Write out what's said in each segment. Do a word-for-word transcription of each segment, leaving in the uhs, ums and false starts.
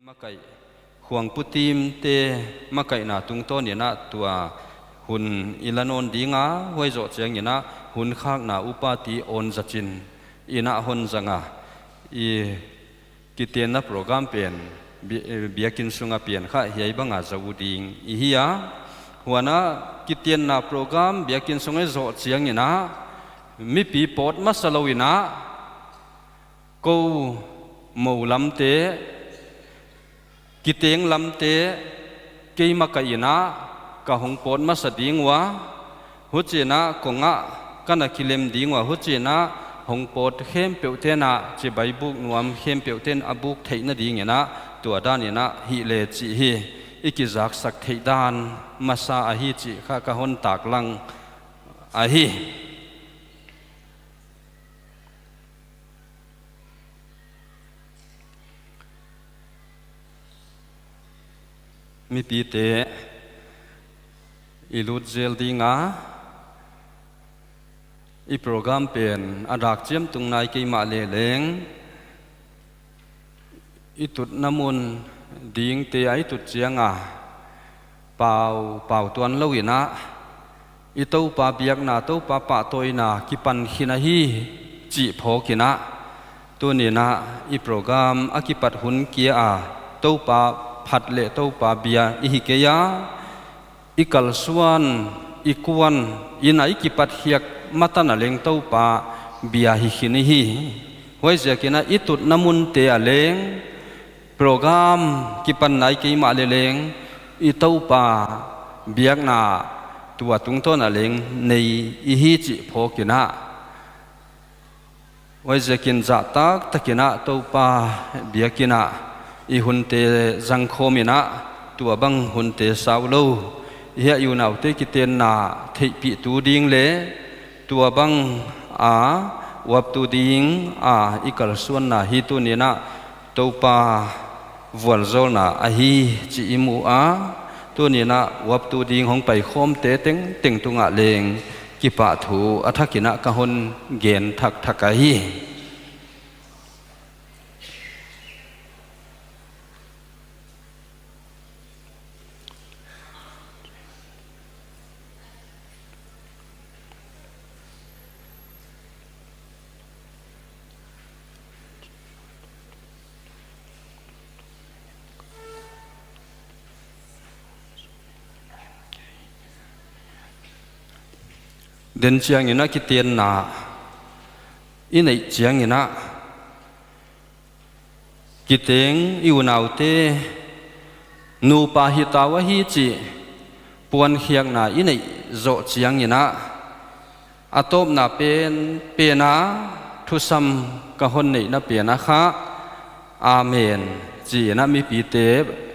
makaih, khuangpu team te makaihna tungtawn in ah tua hun i la nawn ding a, huai zoh chiang in ah hun khakna upa ti awn zachin in ah hon zang a, i kitenna program pen bi-, eh, biakin sung a pian kha hiai bang a zou ding i hi a. Huan ah kitenna program biakin sung a zoh chiang in ah mipi pawt masa lou in ah kou mou lam te, kiteng lam te, keimah ka in ah ka hong pawt masa ding ua, huchiin ah kong ah ka na kilem ding ua, huchiin ah hong pawt khempeuh te'n ah chibai buk nuam khempeuh te'n a buk theihna ding in ah tua dan in ah hih le chih hi i kizaksak theih dan masa ahi chih kha ka hon taklang ahi. Mipite, i lut zel ding a, i program pen a dak chiam tung nai kei mahleh leng, i tutna mun dingte a i tut chiang a pau, pau tuan lou in ah, i Toupa biakna, Toupa pahtawina kipan khin ahi chih phawk in ah, tuni in ah i program a kipat hun kia a, Toupa phat leh Toupa bia i hi kei a, i kalsuan, i kuan in ah i kipat khiak ma tan a leng Toupa bia hi khin i hi. Huaiziakin ah i tutna munte a leng, program kipan nai kei mahleh leng, i Toupa biakna tua tungtawn a leng nei i hi chih phawk in ah, huaiziakin zahtak takin ah Toupa biakin ah i hunte zangkhawm in ah, tua bang hunte sau lou, hiai unaute kitenna theihpihtu ding leh tua bang a uaptu ding a i kalsuanna hi tuni in ah Toupa vualzawlna ahi chih i mu a, tuni in ah uaptu ding hong paikhawmte tengteng tungah leng kipahthu a thak in ah ka hon gen thakthak ahi. Den chiang in ah kitenna i neih chiang in ah, kiteng i unaute nupa hi ta uh ahi chih puankhiakna i neih zoh chiang in ah, a tawpna pen, pen a thusam ka hon neihna pen a kha, Amen, chi in ah mipite,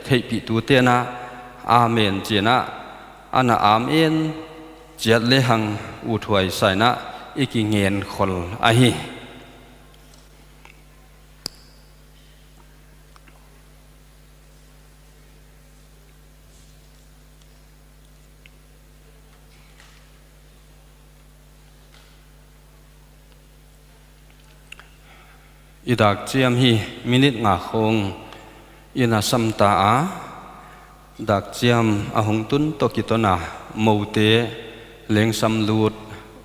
theihpihtute'n ah Amen chi in ah ana amen chiat lehang uthuai sa in ah i kingen khol ahi. I dak chiam hi minute nga khawng i na sam ta a, dak chiam a hong tun toh kiton a, moute leng sam lut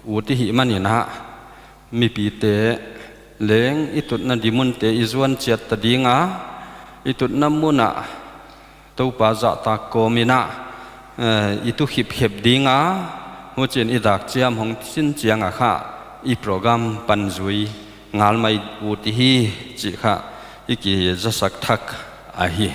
ut i hih man in ah, mipite leng i tutna di munte i zuan chiat ta ding a, i tutna mun ah Toupa zahtak kawm in ah, eh, i tu khipkhep ding a, huchiin i dak chiam hong chin chiang a kha i program pan zui ngal mai ut i hi chih kha i kizasak thak ahi.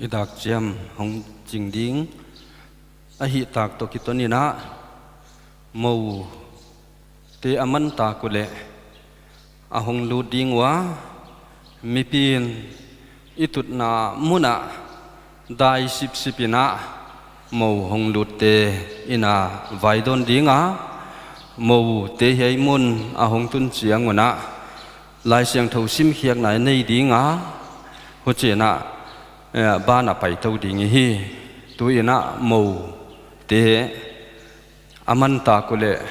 Kidakchiam hong ching ding ahih tak toh kiton in ah, moute a man tak uleh a hong lut ding ua, mipi'n i tutna mun ah dai sipsip in ah, mou hong lutte in a vaidawn ding a, moute hiai mun a hong tun chiang un ah, Laisiangthou simkhiakna i nei ding a, huchi'n ah, eh, ban ah paitou ding i hi. Tu in ah moute a man tak uleh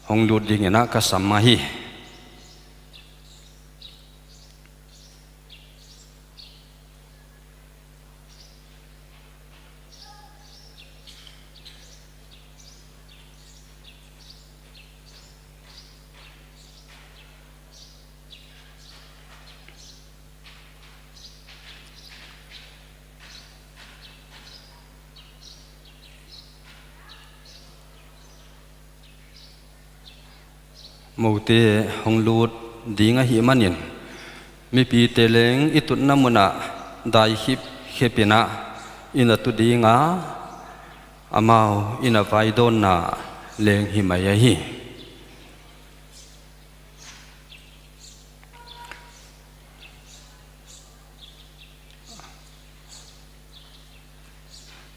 hong lut ding in ah ka sam ahi. Moute hong lut ding ahihmanin, mipite leng i tutna mun ah dai khipkhep in ah, i na tu ding a, amau i na vaidawnna leng hi mai ahi.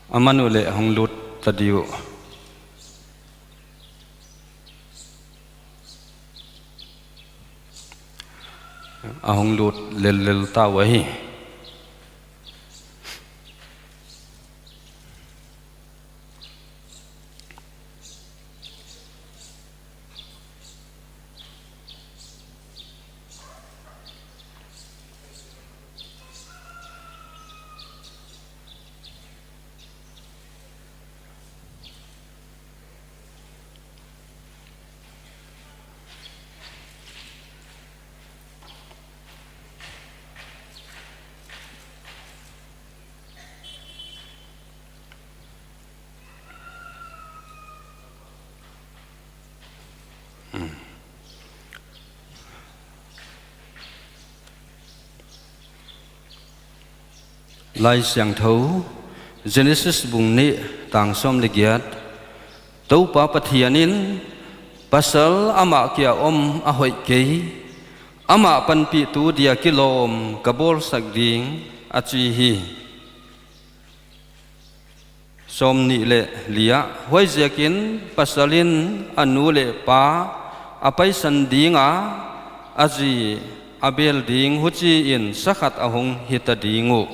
A man uleh hong lut ta di uh. A hong lut lellel ta uh ahi. Laisiangthou, Genesis bung nih tang sawm leh giat. Toupa Pathian in, "Pasal amah kia om a hoih kei, amah panpihtu dia kilawm ka bawlsak ding," a chi hi. Sawm nih leh li ah, "Huaiziakin pasal in a nu leh pa a paisan ding a, a zi a bel ding, huchiin sa khat a hong hita ding uh."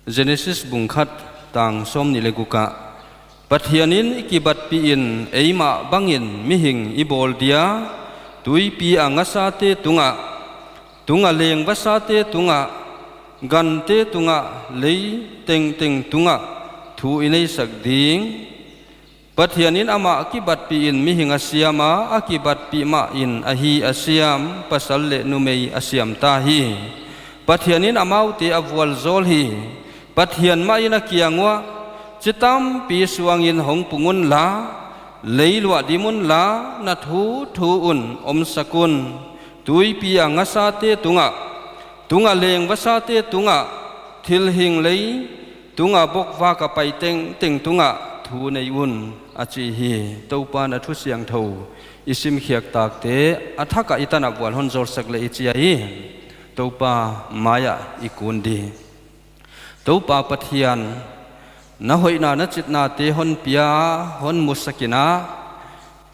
Genesis bung khat tang sawm nih leh guk ah, Pathian in i kibatpih in eimah bangin mihing i bawl dia, tuipi a ngasate tungah, tung a leng vasate tungah, gante tungah, lei tengteng tungah thu i neisak ding. Pathian in amah kibatpih in mihing a siam a, a kibatpih mah in ahi a siam, pasal leh numei a siam ta hi. Pathian in amaute a vualzawl hi. Pathian mah in a kiang uah, "Chi tampi suangin hong pung unla, lei luah dim unla, na thu thu un, omsak un. Tuipi a ngasate tungah, tung a leng vasate tungah, thilhing lei tung a bokvak a pai tengteng tungah thu nei un," a chi hi. Toupa'n a thu siangthou i simkhiak takte a thak ah i tan ah vual hon zawlsak leh i chi ahi. Toupa mai ah i kun di. Toupa Pathian, na hoihna na chitnate hon pia, hon musak in ah,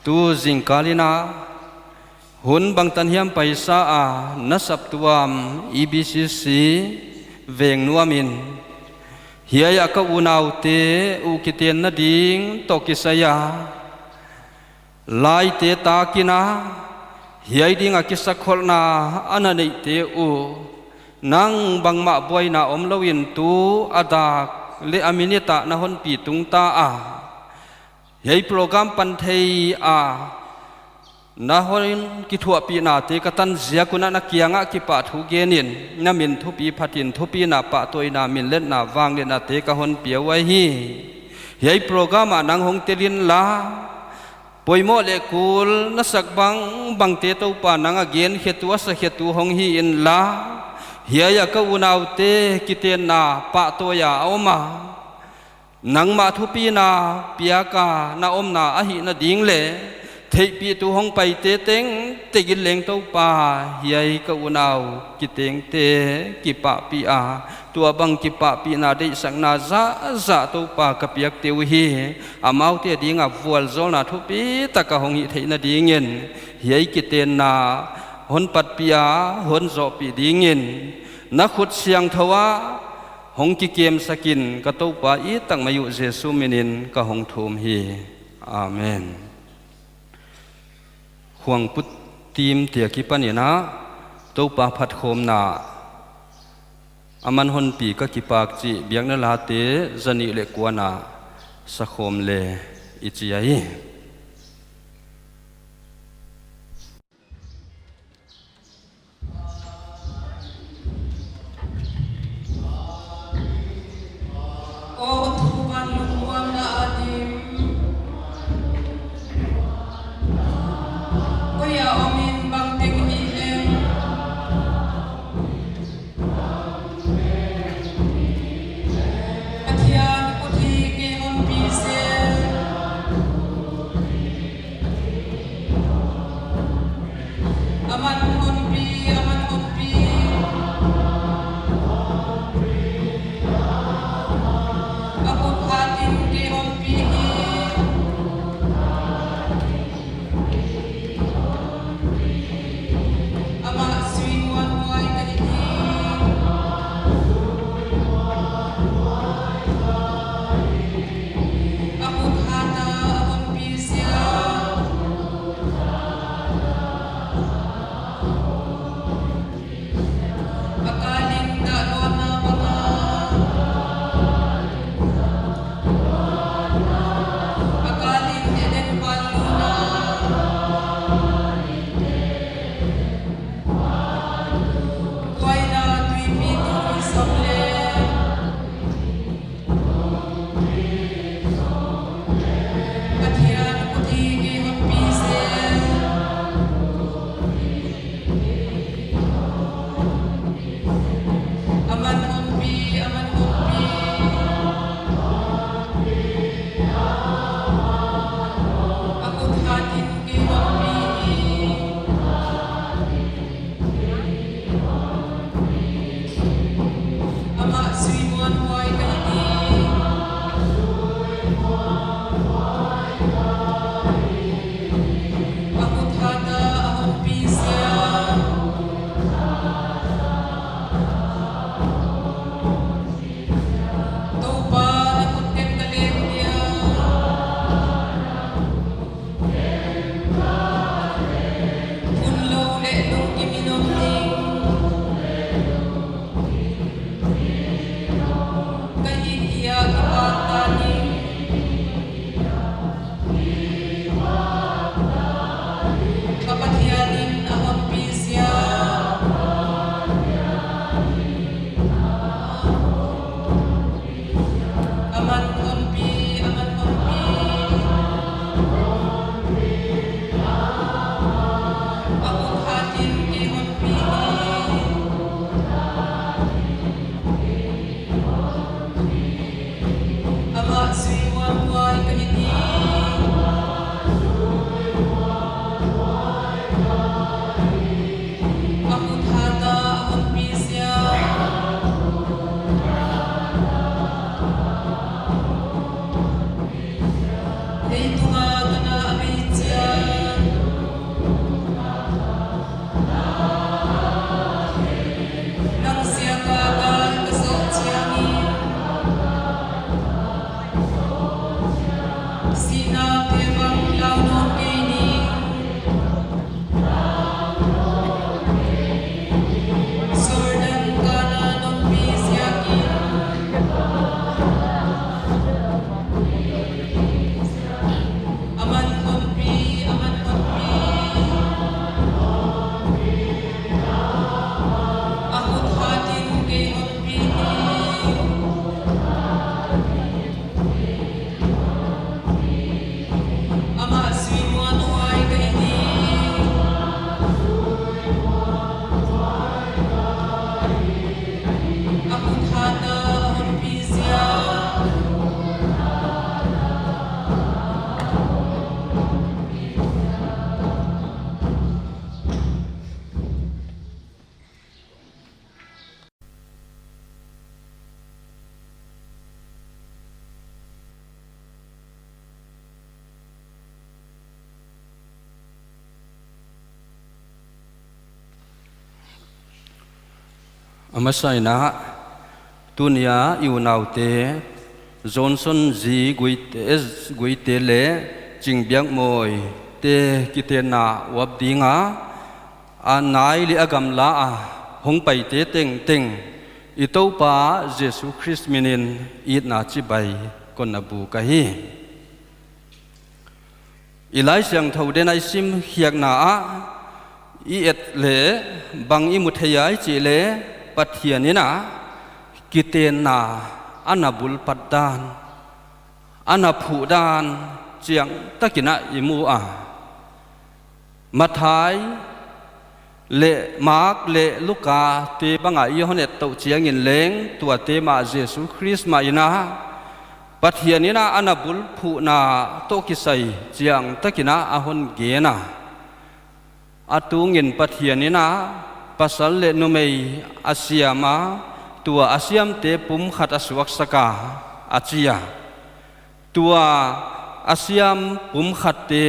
tu zingkal in ah, hun bangtan hiam paisa a na saptuam E B C C Vengnuam in, hiai ah ka unaute uh kitenna ding toh kisai a, laite tak in ah, hiai ding a kisakkholhna a na neihte uh, nang bangmah buaina omlou in tu a dak leh a minute ah na hon pi tung ta a. Hiai program pan thei a na hon kithuahpihnate ka tan ziak un ah na kiang ah kipahthu gen in, na min thupi phat in, thupina, pahtawina, minletna, vangletnate ka hon pia uhi. Hiai program ah nang hong tel inla, poimoh leh kul na sak bangbangte Toupa nang a genkhetu, a sakhetu hong hi inla, Hiai a ka unaute kitenna pahtawi a om a, nangmah thupina piak a na omna ahihna ding leh theihpih tu hong paite tengteng in leng Toupa, hiai ka unau kitengte kipahpih a, tuabang kipahpihna deihsakna zahzah Toupa ka piakte uhi. Amaute ding a vualzawlna thupitak a hong hih theihna ding in hiai kitenna hon patpih a, hon zohpih ding in na khut siangthou a hong kikemsak in ka Toupa i tak mai uh Jesu min in ka hong thum hi. Amen. Khuang put tim te akipan in a Toupa phatkhawmna a man honpi ka kipak chih biakna late zanih leh kuan a sakhawm le i chi ahi. Aw thuman lungmuanna a dim, koi a om in bangteng hi leng, Pathian khut hi kei honpi zel. Aman honpi, aman honpi. A khut hat in kei honpi hi. Amah zui muanhuai ka hi hi. A khut hat a honpi zel. A kal in dahluatna mang a, a kal in Eden van luna, buaina tuipi tui sam leh, Pathian khut hi kei honpi zel. Aman honpi, aman honpi. A khut hat in kei honpi hi. Amah zui muanhuai ka hi hi. A khut hat a honpi zel. Toupa, na khut teng ka leng dia. Phunlou leh lungkim in om ning. Ka it hia kipak ta ning. Ka Pathian in a honpi zel. Aman honpi, aman honpi. A khut hat in kei honpi hi. Amah zui muanhuai ka hi hi. A khut hat a honpi zel. Leitung a ka na a bei chiang, nang ziak a gal ka zat chiangin, sihna te bang lau nawn kei ning. Jordan kana honpi ziakin. Aman honpi, aman honpi. A khut hat in kei honpi hi. A masa in ah, tuni a i unaute Johnson G. Guite, S. Guite leh Ching Biak Mawi te kitenna uap ding a, a nai leh a gamla a hongpaite tengteng i Toupa Jesu Khrist min in itna chibai kon na buk ahi. I Laisiangthou den a i sim khiakna ah i et leh bang i mu thei a i chih leh, Pathian in ah kitenna ana bulphat dan, ana phuh dan chiangtak in ah i mu a. Matthai leh Mark leh Luka te bang a i hon et touh chiang in leng, tuate mah Jesu Khrist mah in ah Pathian in ah ana bulphuhna toh kisai chiangtak in ah a hon gen a. A tung in Pathian in ah pasal leh numei a siam a, tua a siamte pumkhat a suaksak a, a chi a. Tua a siam pumkhatte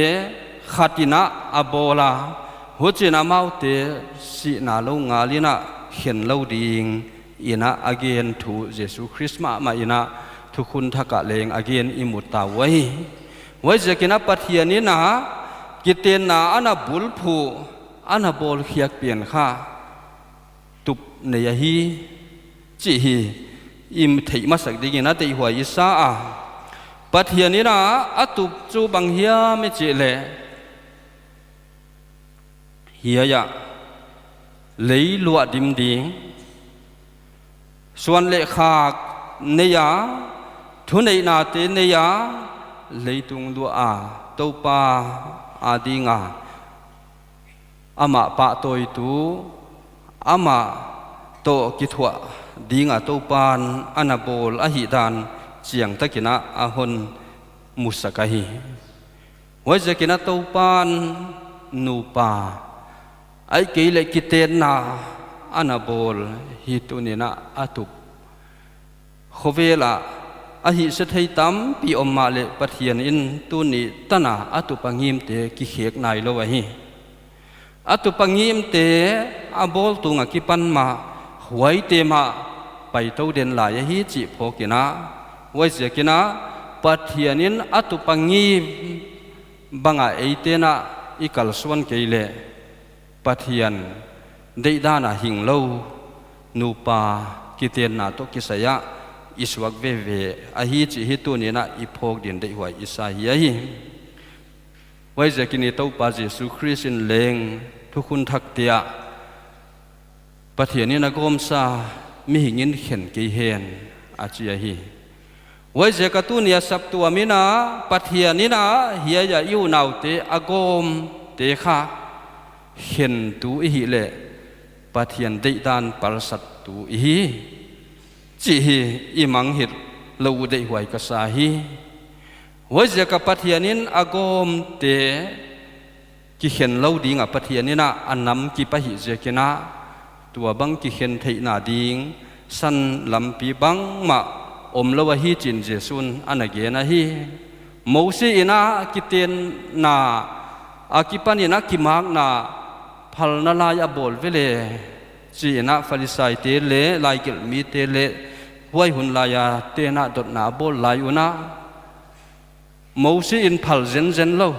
khat in ah a bawl a, huchiin amaute sihna lou ngal in ah khen lou ding in ah a gen thu Jesu Khrist mahmah in ah Thukhun Thak ah leng a gen i mu ta uhi. Huaiziakin ah Pathian in ah kitenna ana bulphuh, ana bawlkhiak pen kha tup nei ahi chih i theih masak dingin a deihhuai i sa a. Pathian in ah a tup chu bang hiam i chih leh, hiai ah lei luah dim ding, suan leh khak nei a, thuneihnate nei a, leitung luah a, Toupa a ding a amah pahtawitu, amah toh kithuah ding a Toupan ana bawl ahihdan chiangtak in ah a hon musak ahi. Huaiziakin ah Toupan nupa, ahihkeileh kitenna ana bawl hi tuni in ah a tup khovel ah a hihse thei tampi om mahleh, Pathian in tuni tan a a tup a ngimte kikhek nailou ahi. A tup a ngimte a bawl tung a kipan mah huaite mah paitou den lai ahi chih phawk in ah, huaiziakin ah Pathian in a tup a ngim bang a eite'n ah i kalsuan kei leh, Pathian deihdan a hing lou nupa kitenna toh kisai ah i suak veve ahi chih hi tuni in ah i phawk dingin deihhuai i sa hi ahi. Huaiziakin i Toupa Jesu Khrist in leng Thukhun Thak te ah, Pathian in a gawmsa mihing in khen kei hen, a chi ahi. Huaiziak a tuni a saptuam in ah Pathian in ah hiai a i unaute a gawmte kha khentu i hih leh, Pathian deihdan palsattu i hi chih hi i mangngilh lou uh deihhuai ka sa hi. Huaiziak a Pathian in a gawmte kikhen lou ding a Pathian in ah a nam kip ahih ziakin ah, tuabang kikhen theihna ding san lampi bangmah omlou ahi chi'n Jesu'n ana gen ahi. Mosi in ah kitenna akipan in ah kimakna phalna lai a bawl vele, chi in ah Pharisaite leh laigelhmite leh huai hun lai a te'n ah dotna a bawl lai un ah, Mosi in phal zenzen lou,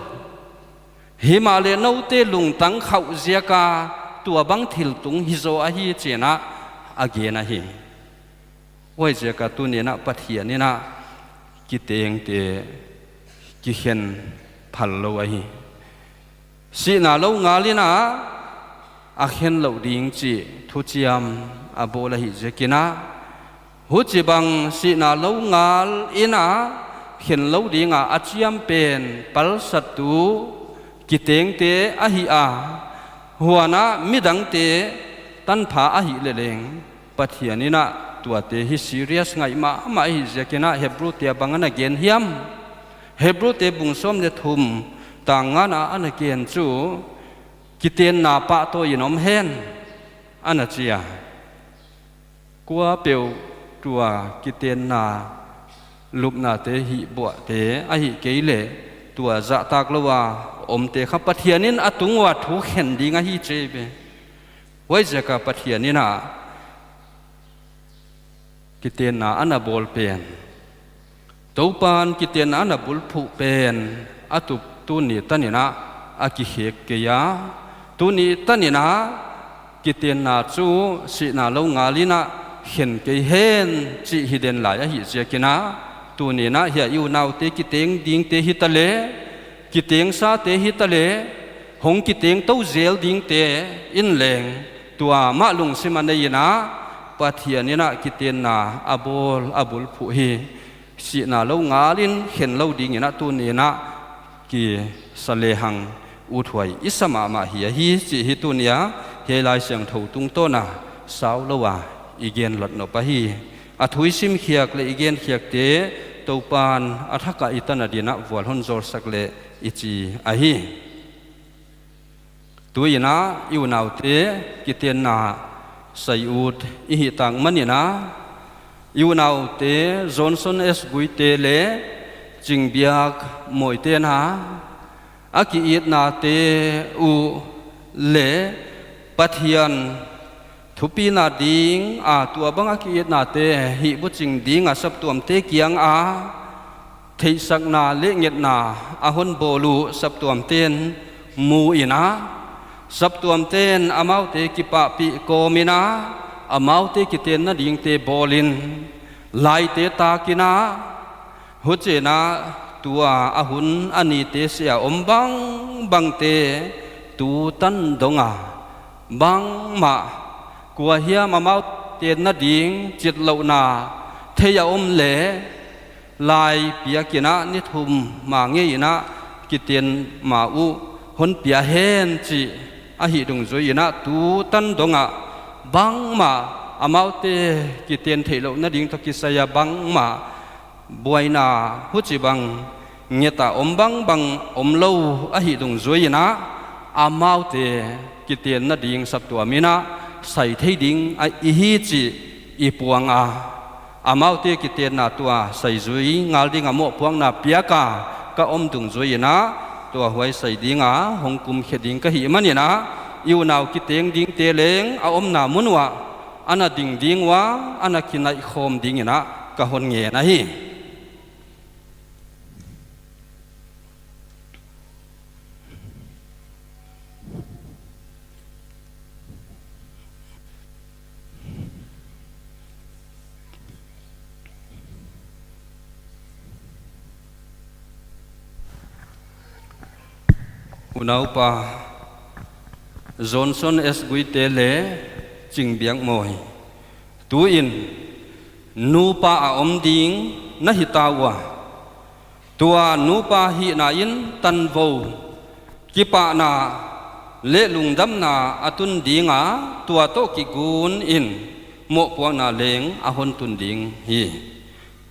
himahleh noute lungtang khauh ziak a tuabang thil tung hi zaw ahi chi in ah a gen ahi. Huaiziak a tuni in ah Pathian in ah kitengte kikhen phal lou ahi. Sihna lou ngal in ah a khen louh ding chih thuchiam a bawl ahih ziakin ah, huchibang sihna lou ngal in ah khen lou ding a a chiam pen palsattu kitengte ahi a, huan ah midangte tanpha ahih leh leng, Pathian in ah tuate hi serious ngaih mahmah ahih ziakin ah Hebrute a bang ana gen hiam? Hebrute bung sawm leh thum tang ngana ana gen chu, kitenna pahtawi in om hen, ana chi a. Kuapeuh tua kitenna lupnate hihbuahte ahihkeileh tua zahtak lou a omte kha Pathian in a tung ua thu khen ding ahi chi ve. Huaiziak a Pathian in ah kitenna ana bawl pen, Toupan kitenna ana bulphuh pen a tup tuni tanin a kikhek kei a, tuni tanin a kitenna chu sihna lou ngalin a khen kei hen chih hi den lai ahih ziakin a, tuni'n a hiai i unaute kiteng dingte hitaleh, kitengsate hitaleh, hong kiteng tou zel dingte in leng, tua mah lungsim a neiin a, Pathian in a kitenna a bawl a bulphuh hi sihna lou ngalin khen lou dingin a tuni'n a kisa lehang uthuai i sa mahmah hi ahi chih hi tuni a hiai Laisiangthou tungtawn a sau lou a i gen lawt nop ahi. A thu i sim khiak leh i gen khiakte Toupan a thak a i tan a dingin a vual hon zawlsak leh i chi ahi. Tuin a i unaute kitenna sai ut i hih tak manin a, i unaute Johnson S Guite leh Chingbiak Mawite'n a, a ki-itnate uh leh Pathian thupina ding a tua bang a ki-itnate hihbuching ding a saptuamte kiang a theihsakna leh ngetna a hon bawl uh saptuamte'n mu in a, saptuamte'n amaute kipahpih kawmin a, amaute kitenna dingte bawlin, laite takin a, huchiin a tua a hun a nite seh a om bangbangte tu tan dong a bangmah, kua hiam amau tenna ding chitlouhna thei a om leh, lai piakin a ni thum ma ngeiin a kiten ma uh hon pia hen chih ahih dungzuiin a tu tan dong a bangmah amaute kiten theihlouhna ding toh kisai a bangmah buaina huchibang nget a om bangbang om lou ahih dungzuiin a, amaute kitenna ding saptuamin a sai thei ding ahi chih i puang a, amaute kitenna tua saizui ngal ding a mohpuakna piak a ka om dungzuiin a, tua huai sai ding a hong kum khe ding ka hih manin a, i unau kiteng dingte leng a omna mun uah ana ding ding ua, ana kinaih khawm dingin a ka hon ngen ahi. Unaupa Johnson S Guite leh Chingbiak Mawi, tuin nupa a om ding na hita ua, tua nupa hihna in tanvou, kipahna leh lungdamna a tun ding a, tua toh kigun in mohpuakna leng a hon tun ding hi.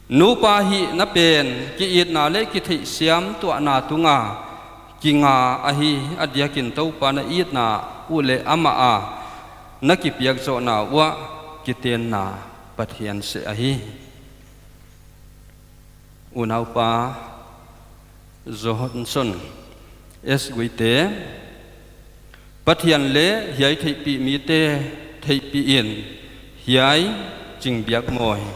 Nupa hihna pen ki-itna leh kitheihsiam tuahna tunga kinga ahi, a diakin Toupa na itna uh leh amah a na kipiak zohna uah kitenna Pathian seh ahi. Unaupa Johnson S Guite, Pathian leh hiai theihpih mite theihpih in, hiai Chingbiak Mawi,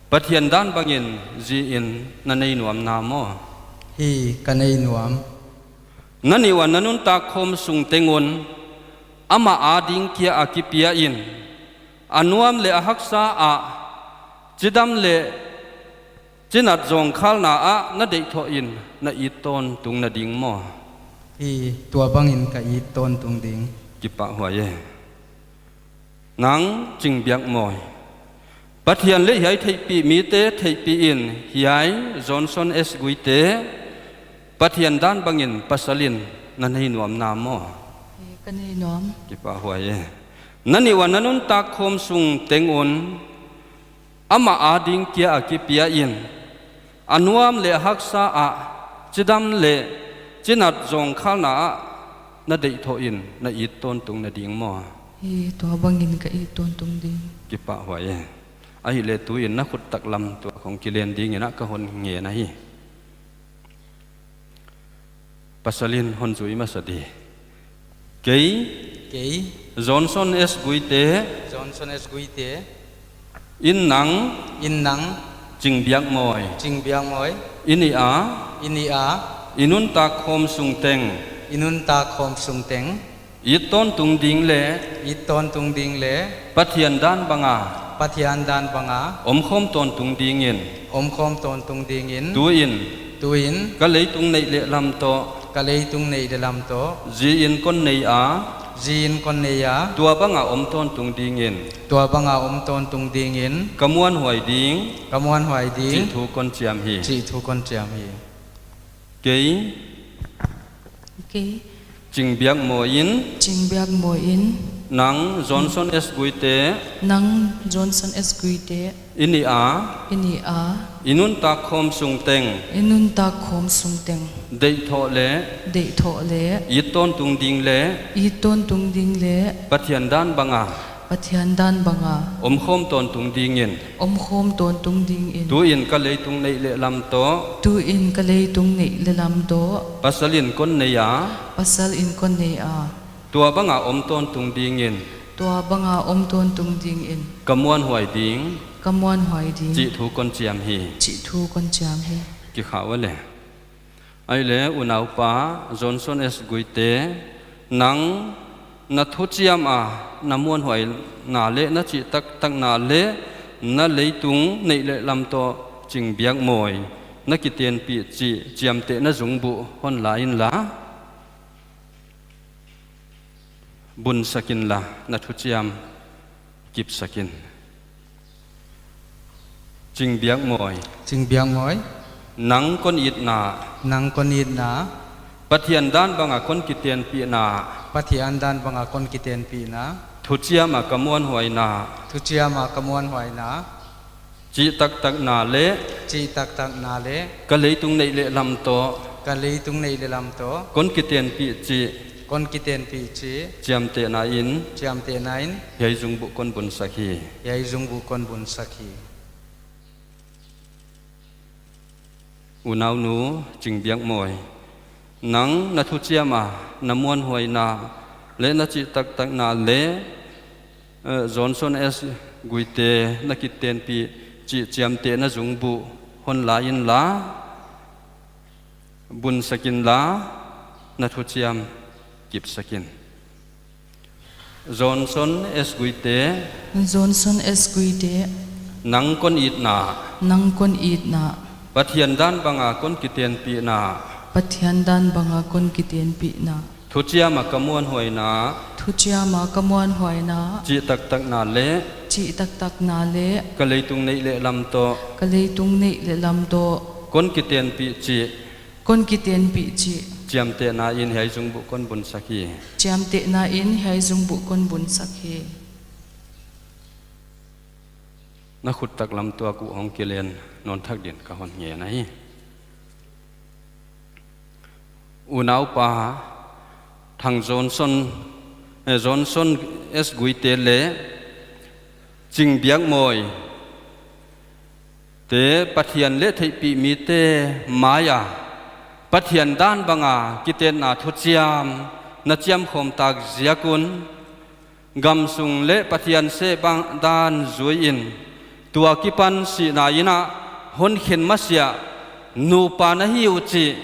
Pathian dan bangin zi in na nei nuam na maw? Hi, ka nei nuam. Na nih uah na nuntak khawm sung teng un amah ading kia a kipia in, a nuam leh a haksa ah chidam leh chinat zawngkhalna ah na deihthoh in na it tawntung na ding maw? Hi, tua bangin ka it tawntung ding. Kipahhuai e. Nang Chingbiak Mawi, Pathian leh hiai theihpih mite theihpih in, hiai Johnson S Guite, Pathian dan bangin pasal in na nei nuam na maw? Hi, ka nei nuam. Kipahhuai e. Na nih uah na nuntak khawm sung teng un amah ading kia a kipia in, a nuam leh a haksa ah chidam leh chinat zawngkhalna ah na deihthoh in na it tawntung na ding maw? Hi, tua bangin ka it tawntung ding. Kipahhuai e. Ahihleh tuin na khut taklam tua khong kilen dingin a ka hon ngen ahi. Pasal in hon zui masa di. Kei, kei, Johnson S Guite, Johnson S Guite, In nang, in nang, Chingbiakmawi, Chingbiakmawi, i nih a, i nih a, i nuntak khawm sung teng, i nuntak khawm sung teng, it tawntung ding leh, it tawntung ding leh, Pathian dan banga, Pathian dan banga, omkhawm tawntung dingin, omkhawm tawntung dingin, tuin, tuin, ka leitung neih leh lam toh, ka leitung neih leh lam toh, zi-in kon nei a, zi-in kon nei a, tua banga om tawntung dingin, tua banga om tawntung dingin, ka muanhuai ding, ka muanhuai ding, chih thu kon chiam hi, chih thu kon chiam hi. Kei, kei, Chingbiakmawi in, Chingbiakmawi in, nang Johnson S Guite, nang Johnson S Guite, i nih a, i nih a, i nuntak khawm sung teng, i nuntak khawm sung teng, deihthoh leh, deihthoh leh, it tawntung ding leh, it tawntung ding leh, Pathian dan banga, Pathian dan banga, omkhawm tawntung dingin, omkhawm tawntung dingin, tuin ka leitung neih leh lam toh, tuin ka leitung neih leh lam toh, pasal in kon nei a, pasal in kon nei a, tua banga om tawntung dingin, tua banga om tawntung dingin, ka muanhuai ding, ka muanhuai ding, chih thu kon chiam hi, chih thu kon chiam hi. Kikhau a leh. Ahihleh unaupa Johnson S Guite, nang na thuchiam a, na muanhuaina leh na chih taktakna leh, na leitung neih leh lam toh Chingbiakmawi na kitenpih chih chiamtehna zungbuh hon la inla. Bunsak inla, na thuchiam kipsak in. Chingbiakmawi. Chingbiakmawi. Nang kon itna. Nang kon itna. Pathian dan banga kon kitenpihna. Pathian dan banga kon kitenpihna. Thuchiam a ka muanhuaina. Thuchiam a ka muanhuaina. Chih taktakna leh. Chih taktakna leh. Ka leitung neih leh lam toh. Ka leitung neih leh lam toh. Kon kitenpih chih. Kon kitenpih chih. Chiamtehna in. Chiamtehna in. Hiai zungbuh kon bunsak hi. Hiai zungbuh kon bunsak hi. Unaunu Chingbiakmawi, nang na thuchiam a, na muanhuaina leh na chih taktakna leh, eh, Johnson S Guite na kitenpih chih chiamtehna zungbuh hon la inla, bunsak inla, na thuchiam kipsak in. Johnson S Guite. Johnson S Guite. Nang kon itna. Nang kon itna. Pathian dan banga kon kitenpihna. Pathian dan banga kon kitenpihna. Thuchiam a ka muanhuaina. Thuchiam a ka muanhuaina. Chih taktakna leh. Chih taktakna leh. Ka leitung neih leh lam toh. Ka leitung neih leh lam toh. Kon kitenpih chih. Kon kitenpih chih. Chiamtehna in hiai zungbuh kon bunsak hi. Chiamtehna in hiai zungbuh kon bunsak hi. Na khut taklam tuak uh hong kilen nawn thak din ka hon ngen ahi. Unaupa Thang Johnson, eh, Johnson S Guite leh Chingbiakmawi te Pathian leh theihpih mite mai a Pathian dan banga kitenna thuchiam na chiamkhawm tak ziak un, gamsung leh Pathian seh bang dan zui in, tua kipan sihna inn ah hon khen masiah nupa na hi uh chih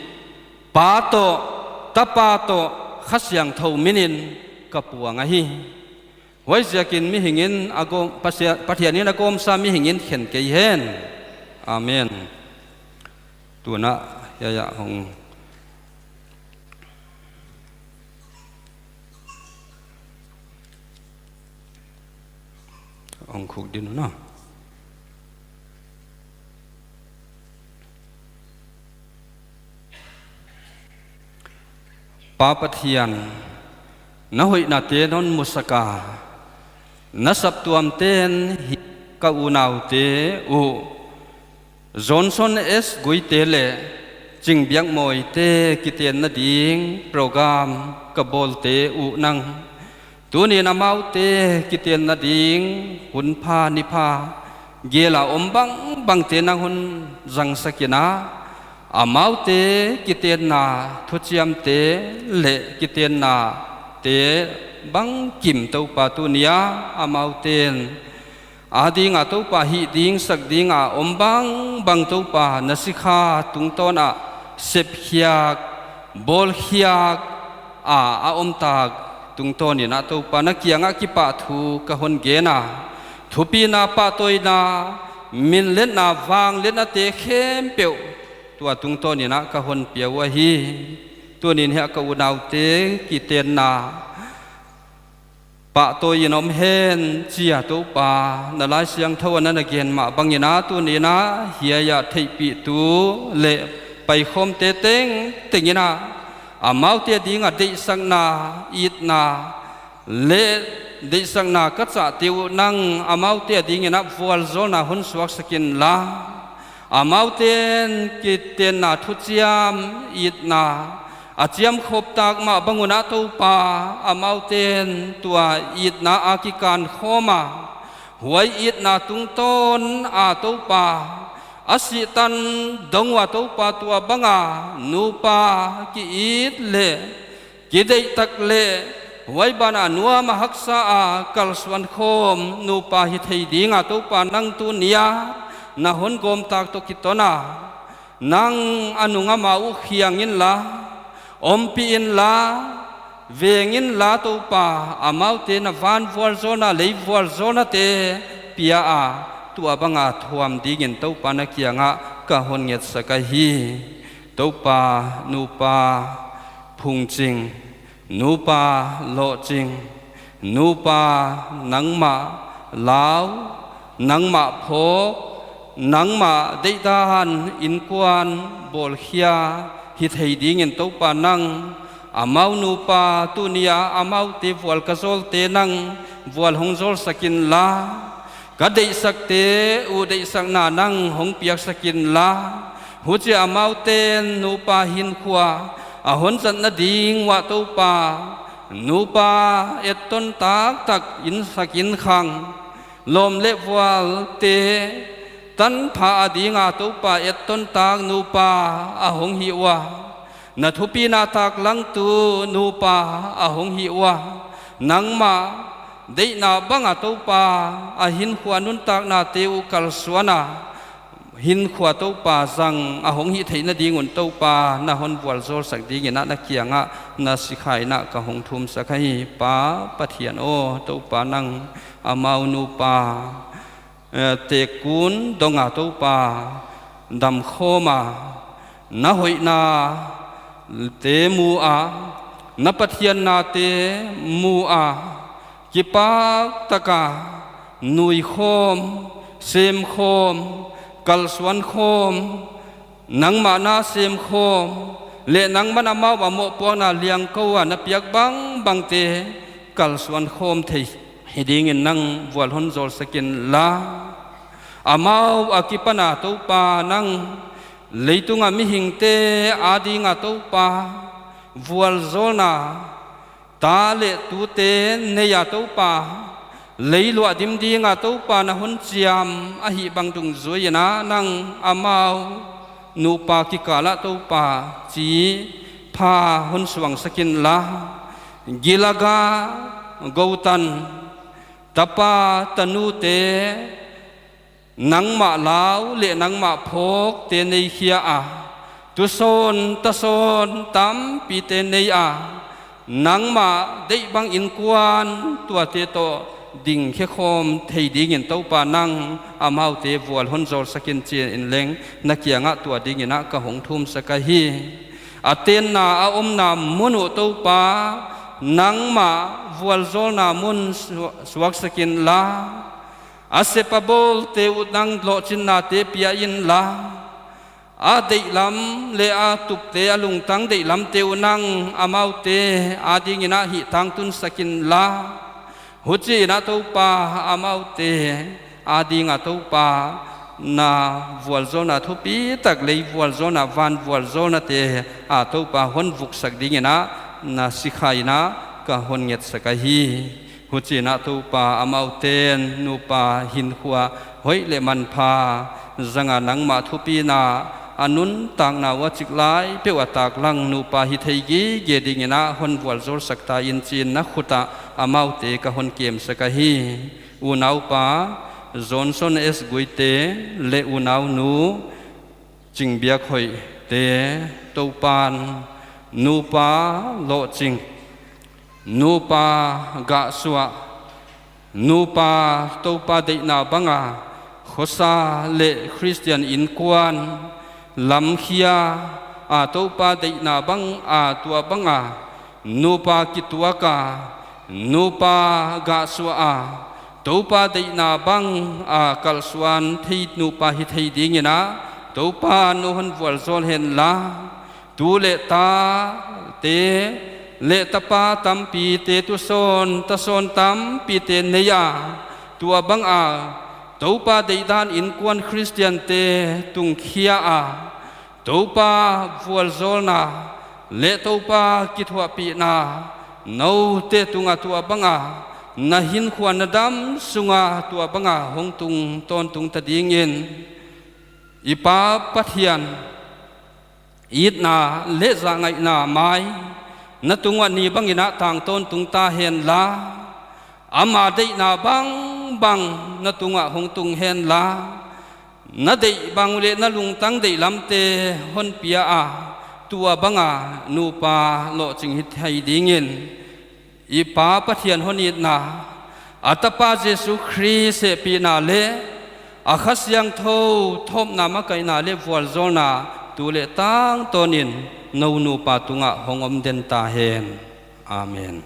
Pa toh, Tapa toh, Kha Siangthou min in ka puang ahi. Huaiziakin mihing in a gawm, Pasia-, Pathian in a gawmsa mihing in khen kei hen. Amen. Tuna hiai ah hong, hong khuk din uh na. Pa Pathian, na hoihnate non musak a, na saptuamte'n hi ka unaute uh, Johnson S Guite leh Chingbiakmawite kitenna ding program ka bawlte uh nang, tuni'n amaute kitenna ding hun pha ni pha gel a om bangbangte nang hon zangsak in a, amaute kitenna thuchiamte leh kitennate bangkim Toupa tuni a amaute'n ading a Toupa hih ding sak ding a om bangbang Toupa na sikha tungtawn ah sepkhiak, bawlkhiak a, a omtak tungtawn in ah Toupa na kiangah kipahthu ka hon gen a, thupina, pahtawina, minletna, vangliatnate khempeuh tua tungtawn in ah ka hon pia uh ahi. Tuni'n hiai ka unaute kitenna pahtawi in om hen chi a Toupa na Laisiangthou ah na na gen mah bangin ah tuni'n ah hiai a theihpihtu leh paikhawmte tengteng in ah amaute ding a deihsakna, itna leh deihsakna ka chahte uh nang amaute ding in ah vualzawlna hon suaksak inla, amaute'n kitenna thuchiam, itna a chiamkhop tak mah bang un ah Toupa, amaute'n tua itna a kikan khawm a, huai itna tungtawn a Toupa, a sih tan dong ua Toupa tua bang a nupa ki-it leh kideih tak leh huai ban a nuam a haksa a kalsuan khawm nupa hi thei ding a Toupa nang tuni a na hon gawm tak toh kiton a, nang a nung a ma uh khiang inla, ompih inla, veng inla Toupa, amaute na van vualzawlna, lei vualzawlnate pia a, tua bang a thuam ding in Toupa na kiang ah ka hon ngetsak ahi. Toupa, nupa phungching, nupa lohching, nupa nangmah lau, nangmah phawk, nangmah deihdan innkuan bawlkhia hi thei ding in Toupa nang, amau nupa tuni a amaute vual ka zawlte nang vual hong zawlsak inla, ka deihsakte uh deihsakna nang hong piaksak inla, huchi a amaute'n nupa hinkhua a hon zatna ding uah Toupa, nupa etton taktak, innsak innkhang, lawm leh vualte tanpha a ding a Toupa etton tak nupa a hong hih ua, na thupina taklangtu nupa a hong hih ua, nangmah deihna bang a Toupa a hinkhua nuntaknate uh kalsuan a, hinkhua Toupa zang a hong hih theihna ding un Toupa na hon vualzawlsak ding in ah na kiang ah na sikha in ah ka hong thumsak ahi. Pa Pathian aw, Toupa nang amau nupa, eh, tekun dong a Toupa damkhawm a, na hoihnate mu a, na Pathian nate mu a, kipak tak a nuikhawm, semkhawm, kalsuankhawm, nangmah na semkhawm leh nangmah'n amau a mohpuakna liangko a na piak bangbangte kalsuankhawm thei hi ding in nang vual hon zawlsak inla, amau a kipan a Toupa nang, leitung a mihingte a ding a Toupa, vualzawlna ta leh tute nei a Toupa, leiluah dim ding a Toupa na hon chiam ahih bang dungzui in ah nang amau nupa kikal ah Toupa chi pha hon suangsak inla, gilaga, goutan, tapa tanute, nangmah lau leh nangmah phawkte neikhia a, tusawn tasawn tampite nei a, nangmah deih bang innkuan tuate toh dingkhe khawm thei ding in Toupa nang amaute vual hon zawlsak in chi in leng na kiang ah tua ding in ah ka hong thumsak ahi. A tenna a omna mun uh Toupa, nangmah vualzawlna mun suak, suaksak inla, a sep a bawlte uh nang lohchinnate pia inla, a deihlam leh a tupte a lungtang deihlamte uh nang amaute a ding in ah hih tangtunsak inla, huchi in ah Toupa amaute a ding a Toupa na vualzawlna thupi tak, lei vualzawlna, van vualzawlnate a Toupa hon vuksak ding in ah na sikha in ah ka hon ngetsak ahi. Huchi in ah Toupa amaute'n nupa hinkhua hoih leh manpha zang a nangmah thupina a nuntakna ua chiklai peuh a taklang nupa hi thei gige ding in ah hon vualzawlsak ta in chi in na khut ah amaute ka hon kemsak ahi. Unaupa, Johnson S Guite leh unaunu Chingbiakhoihte, Toupan nupa lohching, nupa gahsuah, nupa Toupa deihna banga khosa leh Christian innkuan lamkhia a, Toupa deihna banga tua banga nupa kituaka, nupa gahsuah a, Toupa deihna banga kalhsuan thei nupa hi thei dingin a, Toupan nou hon vualzawl henla. Tu leh tate leh tapa tampite, tusawn tasawn tampite nei a, tua banga Toupa deihdan innkuan Christiante tungkhia a, Toupa vualzawlna leh Toupa kithuahpihna noute tunga tua banga na hinkhua na dam sunga tua banga hong tung tawntung ta dingin, i Pa Pathian itna leh zahngaihna mai na tungah ni bangin a tang tawntung ta henla. Ama deihna bangbang na tungah hong tung henla. Na deih bang leh na lungtang deihlamte hon pia a, tua banga nupa lohching hi thei dingin, i Pa Pathian hon itna, a Tapa Jesu Khrist hehpihna leh a Kha Siangthou thawpna, makaihna leh vualzawlna tu leh tangtawnin nou nupa tungah hong om den ta hen. Amen.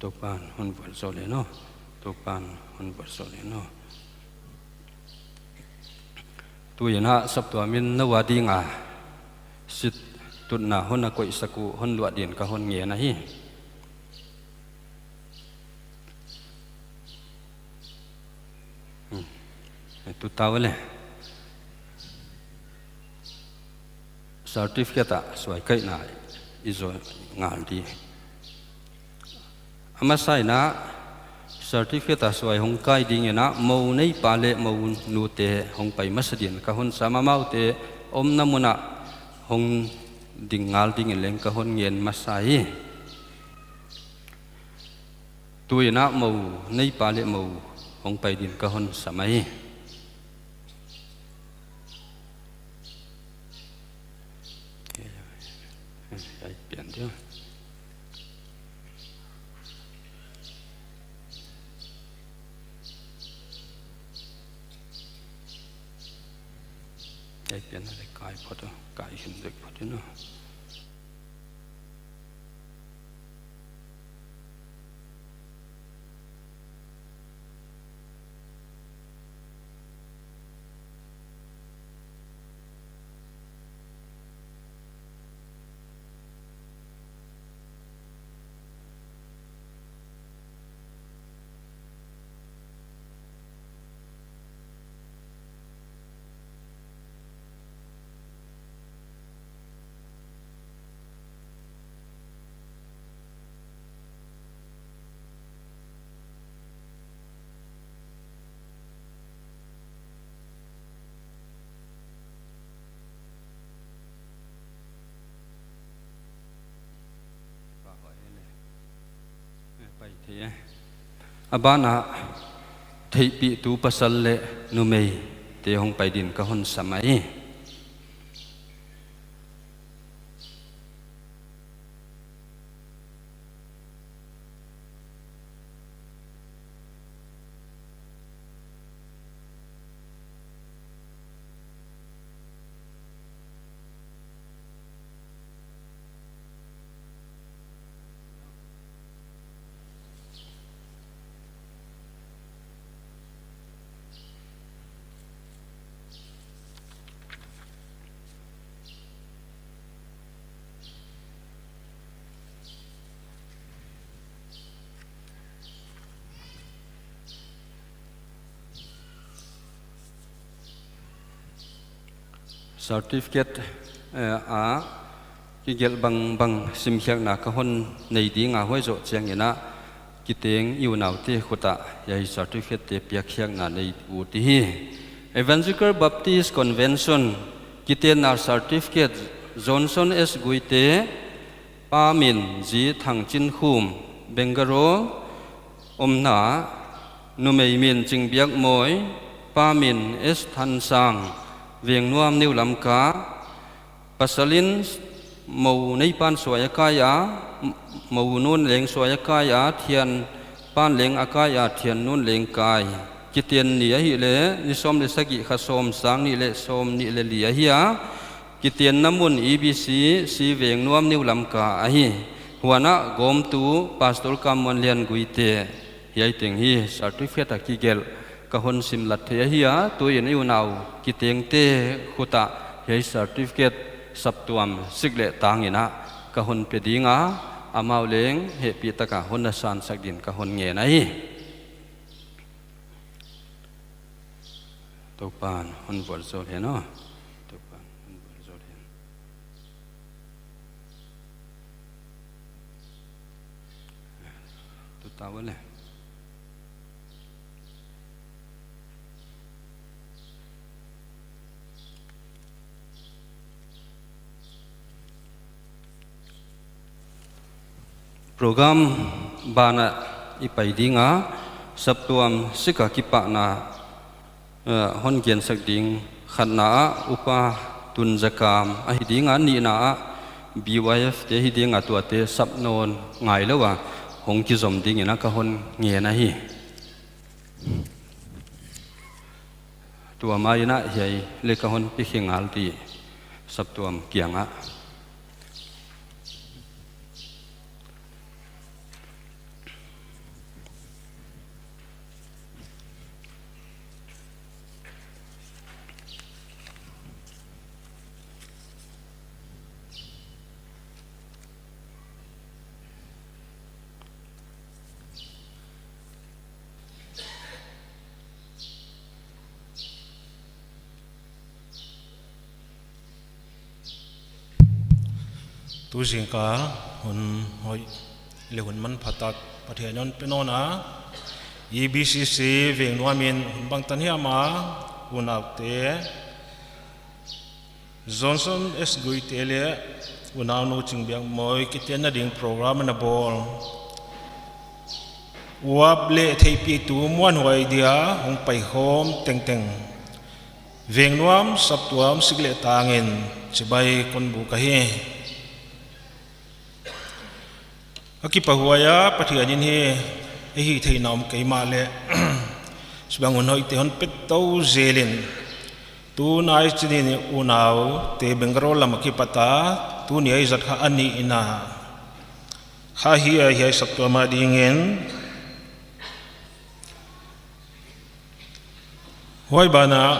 Toupan hon vualzawl hen aw. Toupan hon vualzawl hen aw. Tuin a saptuam in nou a dinga sit tutna hon a koihsak uh hon luah din ka hon ngen ahi. Hmm. Tu ta ve le. Certificate a suaikaihna i zou ngal di. A masa in a, certificate a suai hong kai dingin a, mou neipa leh mou nute hong pai masa din ka hon sam, amaute omna mun ah hong ding ngal dingin leng ka hon ngen masa hi. Tuin a mou neipa leh mou hong pai din ka hon sam ahi. Ai pian dia. Ai pian le kai phot, kai hin dek phot no. A ban ah theihpihtu pasal leh numeite hong pai din ka hon sam ahi. Certificate, eh, a kigelh bangbang simkhiakna ka hon nei ding a, huai zoh chiangin a kiteng i unaute khut ah hiai certificate te piakkhiakna nei ut hi. Evangelical Baptist Convention kitenna certificate, Johnson S Guite, Pa min Zi Thang Chin Khum, Bangalore, Omna, numei min Chingbiakmawi, pa min S Thansang, Vengnuam, New Lamka. Pasal in mou neipan suai a kai a, mou nun leng suai a kai a, thianpan leng a kai a, thian nun leng kai. Kiten ni ahihleh, ni sawm leh sagih, kha sawm, sang nih leh sawmnih leh li ahi a. Kitenna mun E B C C Vengnuam, New Lamka ahi. Huan a gawmtu Pastor Kammuanlian Guite. Hiai teng hi certificate a kigelh ka hon simlat thei ahi a, tuin i unau kitengte khut ah hiai certificate saptuam sik leh tang in a ka hon pe ding a, amau leng hehpihtak a hon na sansak din ka hon ngen ahi. Toupa'n hon vualzawl hen aw. Toupa'n hon vualzawl hen. Tuta wale. Program ban ah i pai ding a, saptuam sik a kipahna, eh, hon gensak ding khatna ah Upa Tunzakam ahi ding a, nihna ah B Y F te hi ding a, tuate sap nawn ngailou a hong kizom ding in a ka hon ngen ahi. Tua ma in a hiai leh ka hon pi khe ngal di saptuam kiang ah. Tu zingkal hun hoih leh hun manphatak Pathian in hon pe nawn a, E B C C Vengnuam in hun bangtan hiam a unaute Johnson S Guite leh unaunu Chingbiakmawi kitenna ding program ana bawl. Uap leh theihpihtu muanhuai dia hong paikhawm tengteng Vengnuam saptuam sik leh tang in chibai kon buk ahi. A kipahhuai a, Pathian in hi ei hihtheihna om kei mahleh, sibang hun hoihte hon pe tou zel in, tunai chinin unaute Bangalore lam a kipat a, tuni a i zat kha a nihna kha hi a, hiai saptuam a dingin. Huai ban ah,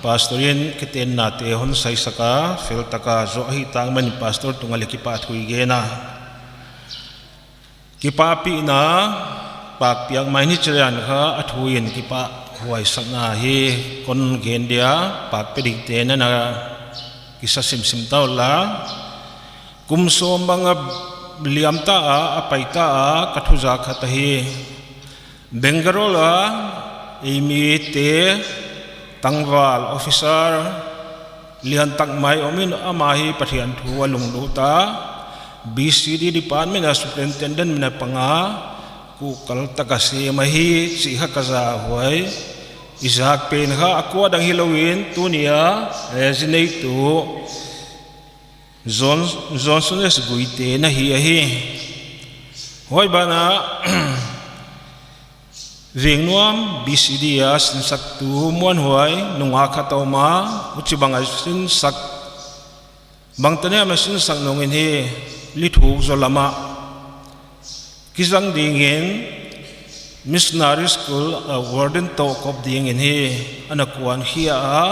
Pastor in kitennate hon saisak a, feltak a zoh ahih tang manin Pastor tungah leh kipahthu i gen a. Kipahpihna, pakpiak mai ni chian kha a thu in kipahhuaisakna hi kon gen dia, pakpih dingte na na kisa simsim ta unla. Kum sawm bang a liam ta a, a pai ta a, ka thuzak khat ahi. Bangalore a ei mite tangval officer liantak mai om in, amah hi Pathian thu a lunglut a, B C D department a superintendent min a pang a, kuhkal tak a sem ahi chih kha ka za a, huai i zak pen kha a kuadang hilou in tuni a, eh, zi neitu John-, Johnson S Guite na hi ahi. Huai ban ah, Vengnuam B C D a sinsaktu muanhuai nungak khat a om a, huchibang a sinsak, bangtan hiam a sinsak nung in hi, lithuk zaw lam ah kizang dingin, missionary school a warden toh kop dingin hi ana kuankhia a,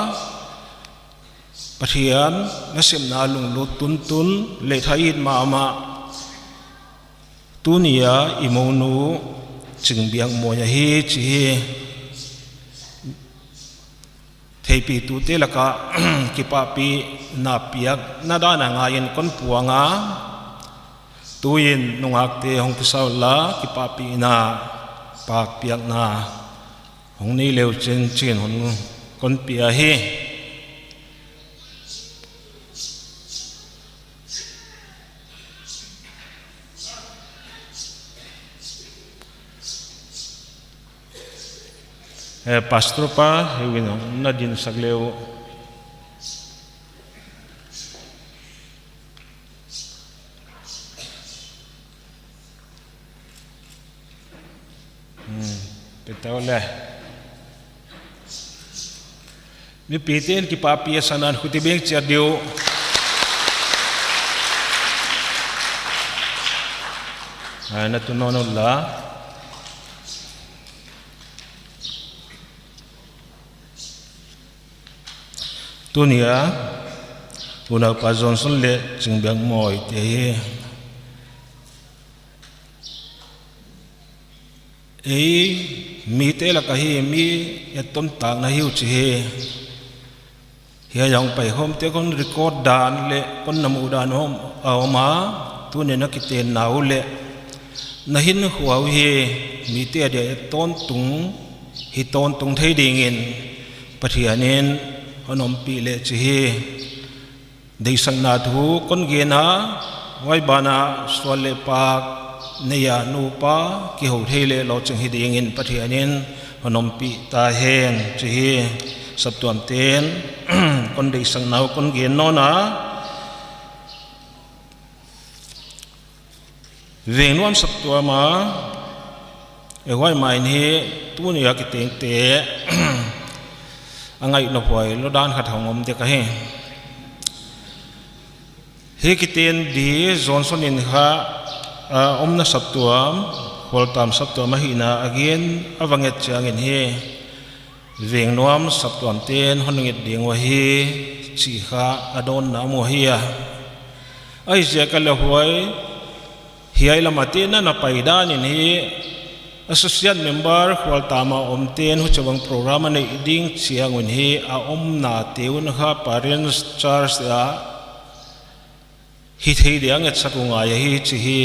Pathian nasepna lunglut tuntun leh thah it mahmah. Tuni a i mounu Chingbiakmawi ahi chih hi theihpihtute lak ah kipahpihna piakna dan a ngai in kon puang a, tuin nungakte hong kisa unla, kipahpihna, pakpiakna hong nei leu chin chi'n hun kon pia hi. Eh, Pastor pa, hiuin na dinsak leh uh. Hmm, pe tau le. Mipite'n kipapi a san a khuti beng chiat diu. Ah, na tu nawn un la. Tuni a, unaupa Johnson leh Chingbiakmawi te hi. Ei, mite lak a hi, mi etton takna hi uh chi hi. Hiai a hong paikhawmte kon record dan leh kon na muh dan om, a om a, tuni na kitenna uh leh na hinkhua uh hi, mite adia tawntung, hi tawntung thei dingin Pathianin hon ompih leh chi hi. Deihsakna thu kon gen a, huai banah sual leh pak nei a nupa kihou thei leh lohching hi dingin Pathianin hon ompih ta hen chi hi. Saptuamte'n kon deihsakna uh kon gen nawn a. Vengnuam saptuam a, e huai mai in hi tuni a kitengte a ngaihna huai lou dan khat hong om dek ahi. Hi kiten di Johnson in kha, a, omna saptuam, Khualtam saptuam ahihna a gen a va nget chiangin hi, Vengnuam saptuamte'n hon nget ding uh ahi, chih kha a dawnna mu ahi a. Ahihziak a leh huai, hiai lam a te na na pai dan in hi, associate member Khualtam a omte'n huchibang program a neih ding chiang un hi, a omnate un kha Parents Church a hithei dia ngetsak uh ngai ahi chi hi,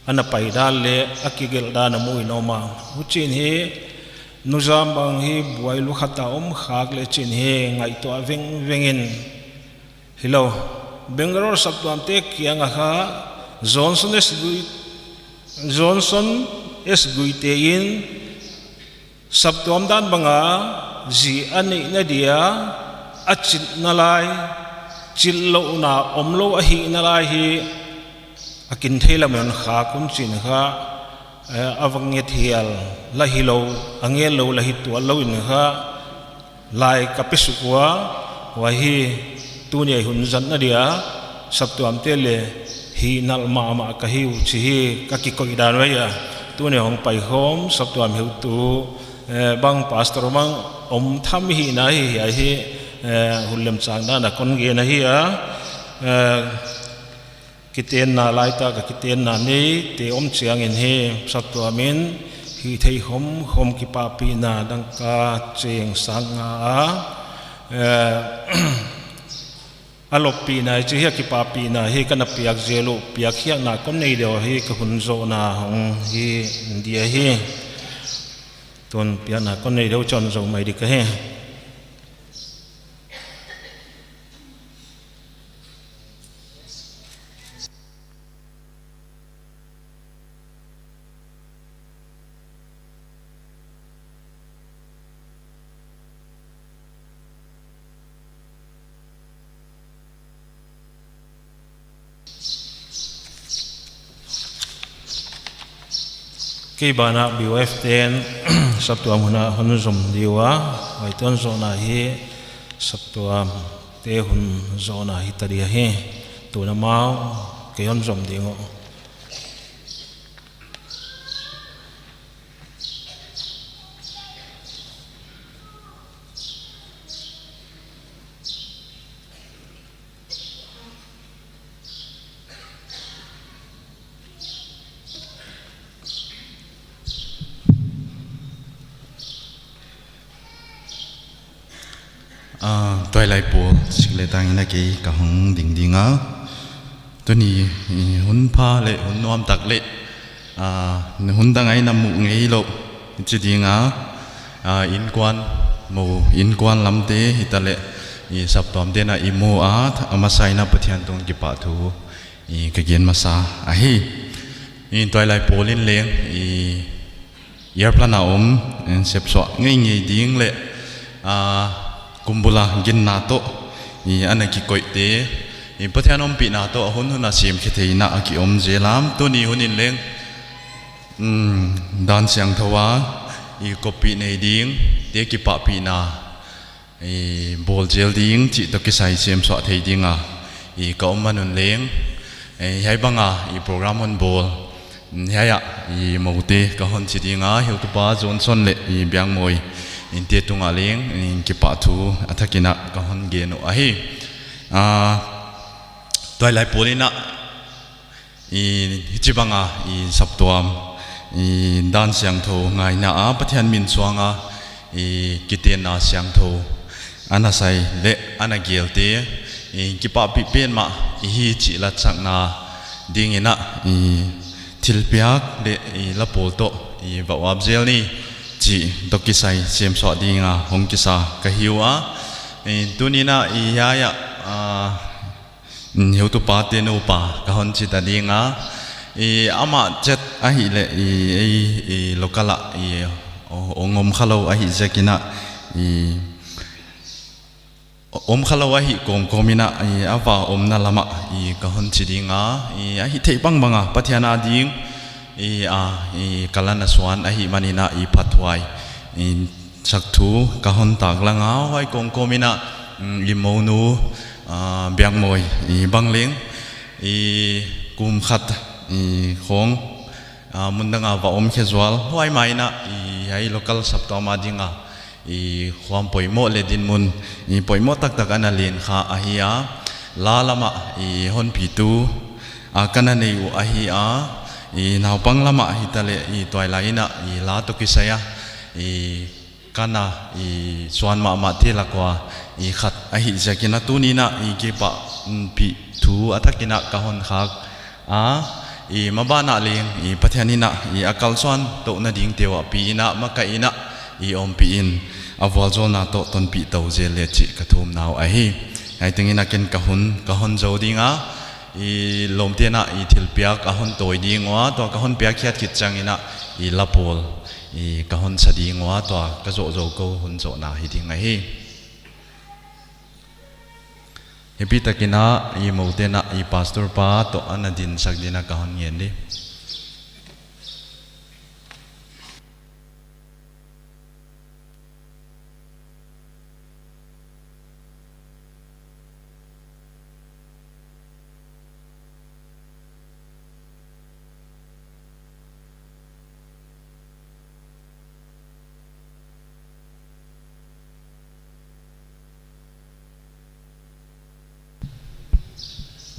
a na pai dan leh a kigelh dan a mu in om a. Huchiin hi, nuzam bang hi buai lukhat a om khak leh chin hi, ngaihtuah vengveng in. Hilou, Bangalore saptuamte kiang a kha, Johnson S. Gui, Johnson S. Guite in, saptuam dan bang a zi a neihna dia a chitna lai, chitlouhna omlou ahihna lai hi a kin thei lam in kha kun chin kha, eh, a va nget hial la hilou, a ngen lou la hi tuan lou in kha lai ka pe suk ua, huai hi tuni a hun zatna dia saptuamte leh hi nalh mahmah ka hi uh chi hi ka kikoih dan uh ahi a. Tuni a hong paikhawm saptuam heutu, eh, bang pastor bang om tham hihna hi, hiai hi, eh, hun lemchang dan a kon gen ahi a. Eh, kitenna lai tak a kitenna neite om chiangin hi saptuam in hihtheih khawmkhawm kipahpihna dangka cheng sang nga a, eh, a loppihna hi chi hi a kipahpihna hi ka na piak zel uh, piakkhiakna kon nei deuh hi ka hun zohna hong hi dia hi. Tun piakna kon nei deuh chon zou mai di ka hi. Kei banah B O F te'n saptuam hun a hon zom di ua, huai tuan zohna hi saptuamte hun zohna hi ta di ahi, tun amau kei hon zom ding uh. Ah, tuailai pawl sik leh tang in a kei ka hong ding ding a. Tuni, eh, hun pha leh hun nuam tak leh, ah, hun dang a i na muh ngei lou chi ding a, ah, innkuan, mou innkuan lamte hita leh, i saptuamte'n a i mu a, a masa in a Pathian tungah kipahthu i ka gen masa ahi. I tuailai pawl in leng, i Year plan a om, eh, sepsuah ngeingei ding leh, ah, kum bul a ginna toh, i, ana kikoihte, i, Pathian ompihna toh, a hunhun a semkhe theihna a ki om zel a, tuni hun in leng, mm, dan siangthou a, i, koppih nei dingte kipahpihna, i, bawl zel ding chih toh kisai semsuah thei ding a, i, ka om man un leng, i, hiai bang a, i, program hon bawl, mm, hiai ah, i, moute ka hon chi ding a, heutupa Johnson leh, i, Biangmawi, inte tung a leng, i, kipahthu a thak in a ka hon gen uh ahi. Ah, tuailai pawl in a, i, hichibang a, i, saptuam, i, dan siangthou ngaihna a, Pathian min suang a, i, kitenna siangthou ana sai leh ana gelte, i, kipahpih petmah i hi chih latsakna ding in a, i, thilpiak leh, i, la pawl toh, i, va uap zel ni chih toh kisai semsuah ding a hong kisa ka hi ua. I, tuni in a, i, hiai ah, ah, mm, heutupate nupa ka hon chita ding a, i, amah chet ahihleh, i, i, i, local ah, i, o-, ong om khalou ahih ziak in a, i, o-, om khalou ahih kawmkawm in a, i, a va omna lam ah, i, ka hon chi ding a, i, ahih theih bangbang a, Pathian a ding, i, a, i, kal ana suan ahih man in a, i, phathuai, i, sak thu ka hon taklang a, huai kawmkawm in a, mm, i, mounu, ah, Biangmawi, i, bang leng, i, kum khat, i, khong, ah, mun dang a va om khe zual, huai ma in a, i, hiai local saptuam a ding a, i, huam poimoh leh dinmun, i, poimoh taktak ana len kha ahi a, la lam ah, i, honpitu, a, ka na nei uh ahi a, i, naupang lam ah hitaleh, i, tuailai in a, i, la toh kisai a, i, ka na, i, suan mahmahte lak ua, i, khat ahih ziak in a tuni in a, i, kipahpih thu a thak in a ka hon khak a, i, maban ah leng, i, Pathian in a, i, a kalsuan touhna dingte uah pi in a, makaih in a, i, ompih in, a vualzawlna toh tonpih tou zel leh chih ka thumna uh ahi. Hiai teng in a ken ka hun, ka hon zou ding a, i, lawmte'n a, i, thilpiak a hon tawi ding ua, tua ka hon piak khiat khit chiang in a, i, la pawl, i, ka hon sa ding ua, tua ka zoh zou kou hun zohna hi ding ahi. Hehpihtak in a, i, mote'n a, i, pastor pa toh ana dinsak ding in a ka hon ngen di.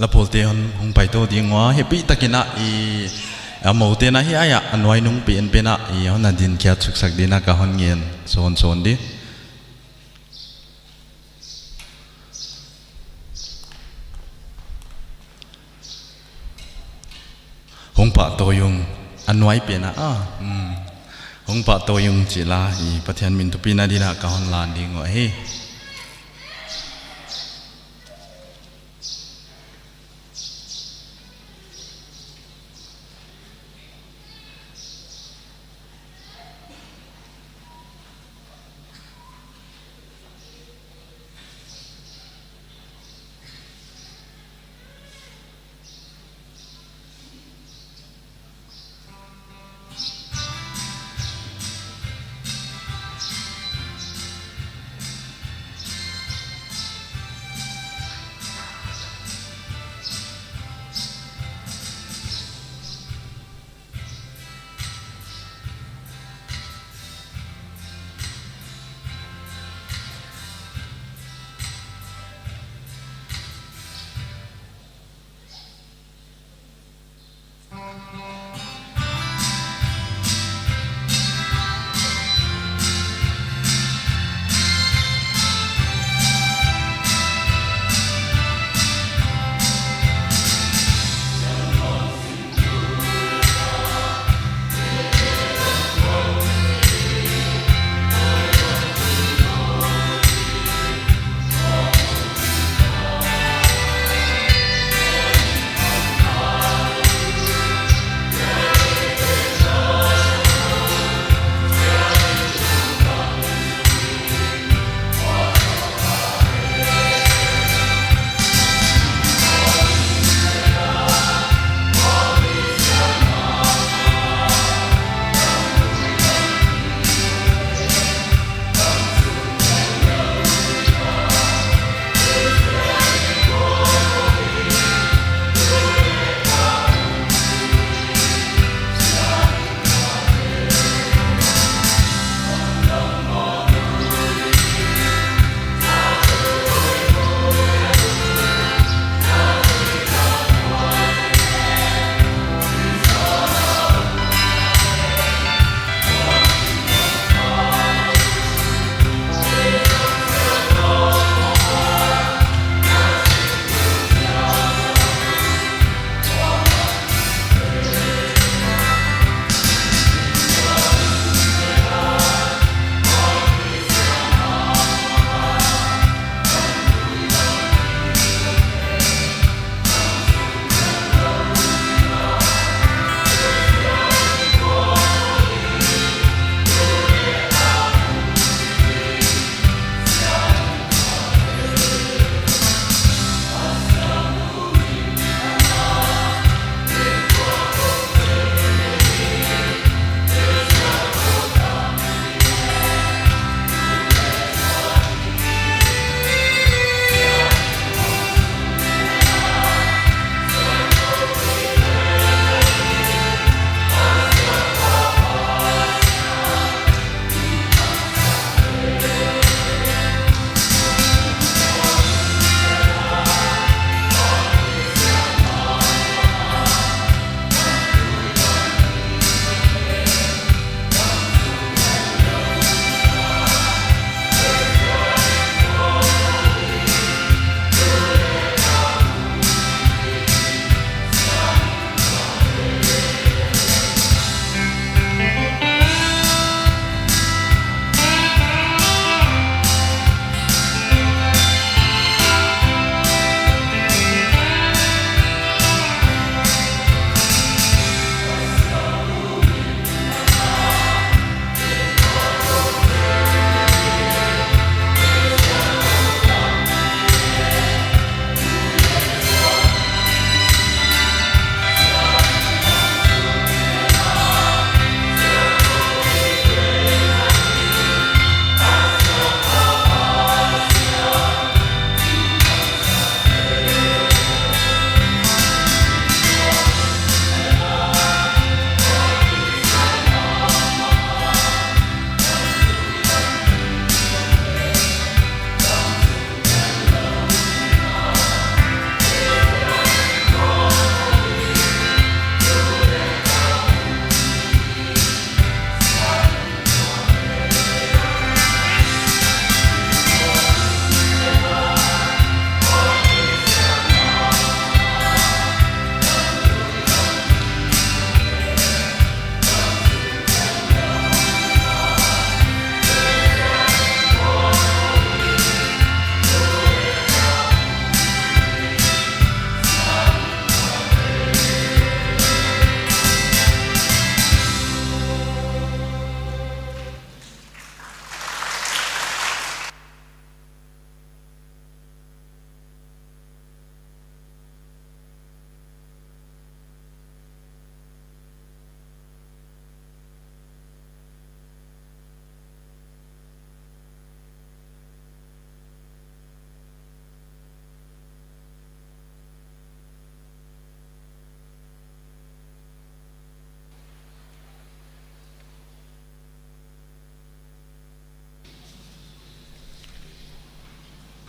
La pawlte hon hong paitou ding ua, hehpihtak in a, i, a mote'n a hiai ah a nuai nung pen pen a, i, hon a din khiat suksak ding in a ka hon ngen sawnsawn di. Hong pahtawi ung, a nuai pen a, ah, hmm. Hong pahtawi ung chi la, i, Pathian min thupina ding in a ka hon lan ding uh ahi.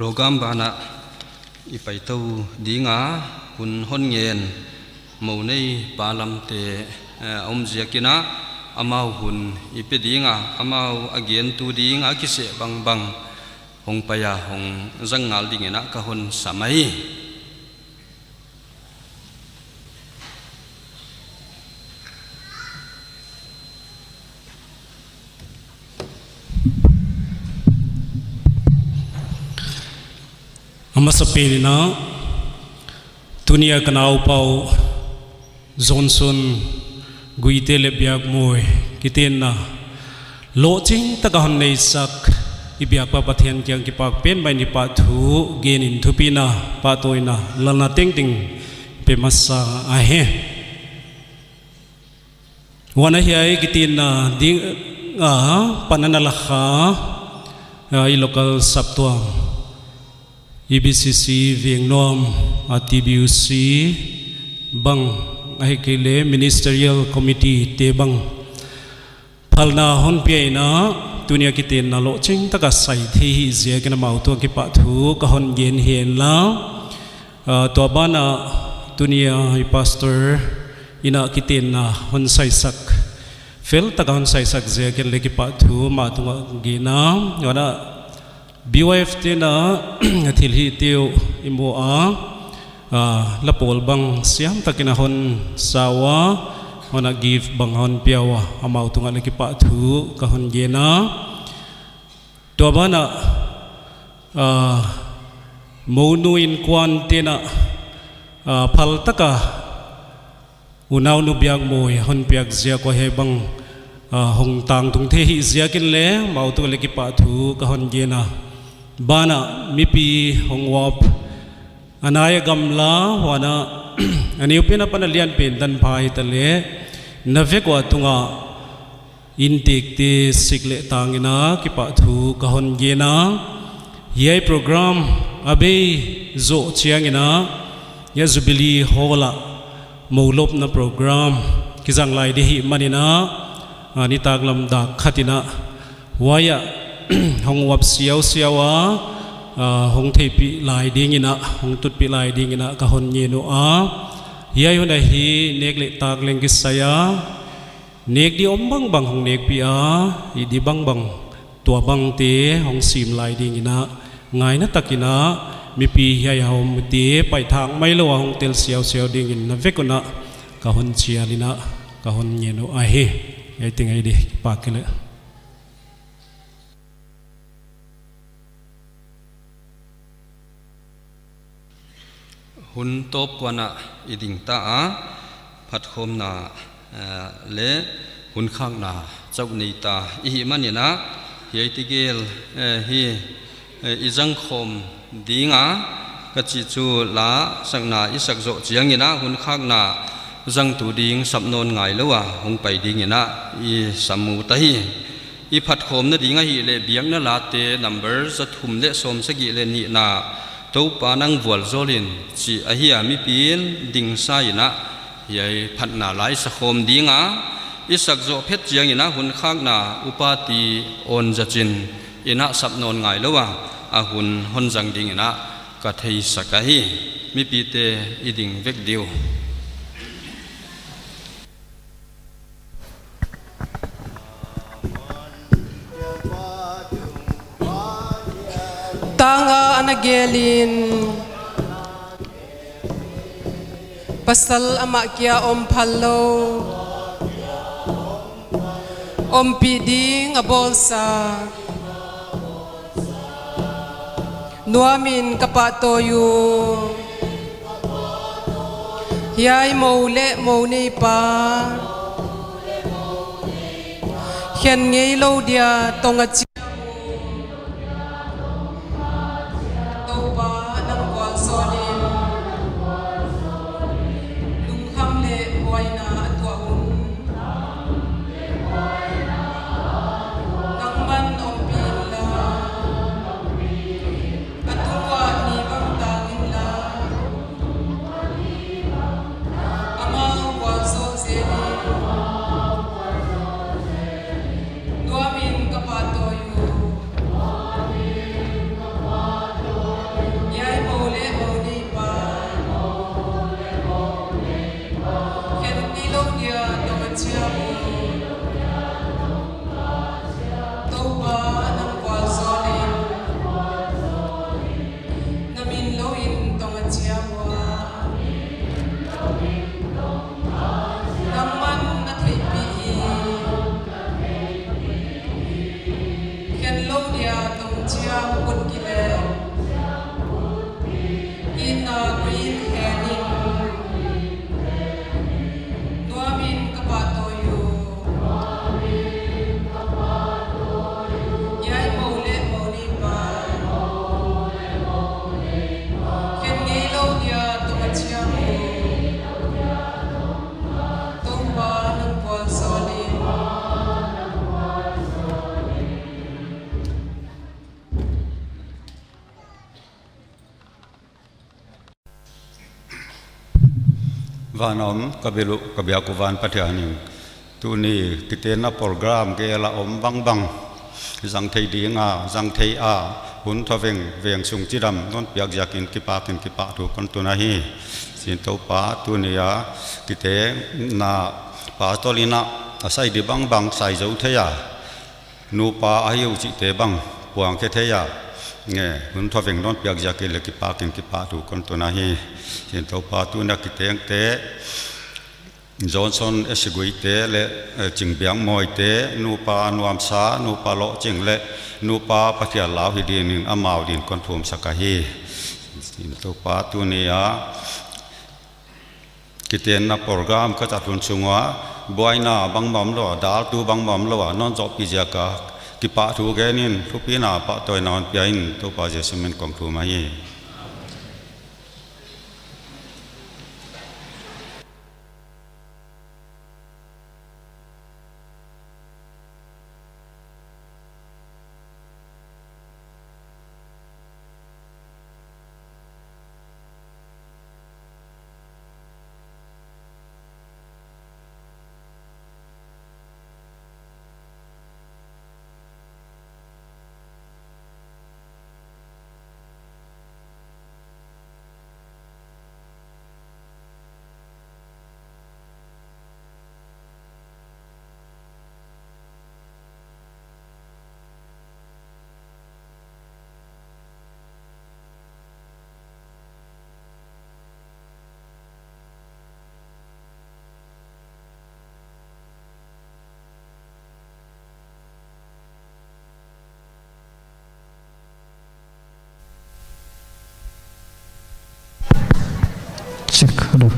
Program banah i paitou ding a, hun hon ngen mou nei pa lamte, eh, om ziakin a, amau hun i pe ding a, amau a gentu ding a kiseh bangbang hong pai a hong zang ngal dingin a ka hon sam ahi. A masapen in a, tuni a ka naupau Johnson Guite leh Biakmoi kitenna lohching taka hon neisak i biak pa Pathian kiang kipak pen mai ni pa thu genin thupina, pahtawina, lalna tengteng pe masa ahi. Huan a hiai kitenna ding a pan ana la kha, a, i local saptuam, E B C C Vengnuam, a, T B U C bang, ahihkeileh Ministerial Committee te bang phalna hon pia in a, tuni a kitenna lohching taka sai thei hi ziakin amau tungah kipahthu ka hon gen henla. A, tua banah tuni a i pastor in a kitenna hon saisak, fel taka hon saisak ziakin leng kipahthu amah tungah gen a. Huan a B Y F te'n a thilhihte uh i mu a, a, la pawl bang siam takin a hon sa ua, huan a gift bang hon pia ua, amau tungah leng kipahthu ka hon gen a. Tua banah, a, mounu innkuan te'n a, a, phal taka unaunu Biakmoi hon piak ziak ua hiai bang, a, hong tangtung thei hi ziakin leng amau tungah leng kipahthu ka hon gen a. Banah mipi hong uap, a nai a gamla, huan a, a neupen apan a lianpen dan pha hitaleh, na vek ua tungah inntekte sik leh tangin a kipahthu ka hon gen a. Hiai program a bei zoh chiangin a, hiai Jubilee Hall ah moulopna program kizang lai di hih manin a, a, nitaklam dak khat in a, huai ah hong uap siausiau a, a, hong theihpih lai dingin a, hong tutpih lai dingin a ka hon ngen uh a. Hiai hun ahi nek leh tak leng kisai a, nek di om bangbang hong nekpih a, ih di bangbang, tua bangte hong sim lai dingin a, ngaina takin a, mipi hiai a omte paithak mailou a hong tel siausiau dingin na vek un a ka hon chial in a, ka hon ngen uh ahi. Hiai teng ahi di, kipak kei leh. Hun tawp kuan ah i ding ta a, phatkhawmna, eh, leh hun khakna chauh nei ta i hih manin a, hiai tegel, eh, hi, eh, i zang khawm ding a, ka chih chu la sakna i sak zoh chiangin a, hun khakna zangtu ding sap nawn ngailou a hong pai dingin a i sam ut ahi. I phatkhawmna ding ahihleh biakna late number za thum leh sawm sagih leh nihna, Toupa nang vualzawlin chih ahi a, mipi'n ding sa in a, hiai phatna la i sa khawm ding a, i sak zoh phet chiangin a hun khakna upa ti awn zachin in a sap nawn ngailou a, a hun hon zang dingin a ka theisak ahi. Mipite i ding vek di uh. Tanga ana gelin, pasal amah kia om phal lou, ompih ding a bawlsa, nuamin ka pahtawi uh. Hiai mou leh mou neipa, khen ngeilou dia tong a chia uh. Toupa nang vualzawlin, lungkham leh buaina a tuah un. Nangman ompih inla, a tung uah ni bang tang inla, amau vualzawl zelin, nuamin ka pahtawi uh. chiam ua. Nangman na theihpih hi. Khenlou dia tong chiam ut kile. Ina kuin hening. Nuamin ka pahtawi uh. Hiai mou leh mou ni pa. Khen ngeilou dia tong a chiam uh. Toupa nang vualzawl in. Van a om ka biak uh, ka biak uh van Pathian in. Tuni kitenna program gel a om bangbang zang thei ding a, zang thei a, hun thawveng veng sung chidam non piak ziakin kipak in kipahthu kon tun ahi. Sin Toupa tuni a kitenna pastor in a sai di bangbang sai zou thei a. Nupa ahi uh chihte bang puang khe thei a. Nge, hun thawveng non piak ziakin leh kipak in kipahthu kon tun ahi. Sin Toupa tuni a kitengte Johnson Esiguite leh, eh, Chingbiang Mawite, nupa nuamsa, nupa lohching leh nupa Pathian lau hi dingin amau din kon thumsak ahi. Sin Toupa tuni a kitenna program ka chat hun sung ua, buaina bangmah omlou a, daltu bangmah omlou a, non zohpih ziak a kipahthu gen in, thupina pahtawina hon pia in, Toupa Jesu min kong thum ahi. Check, hello.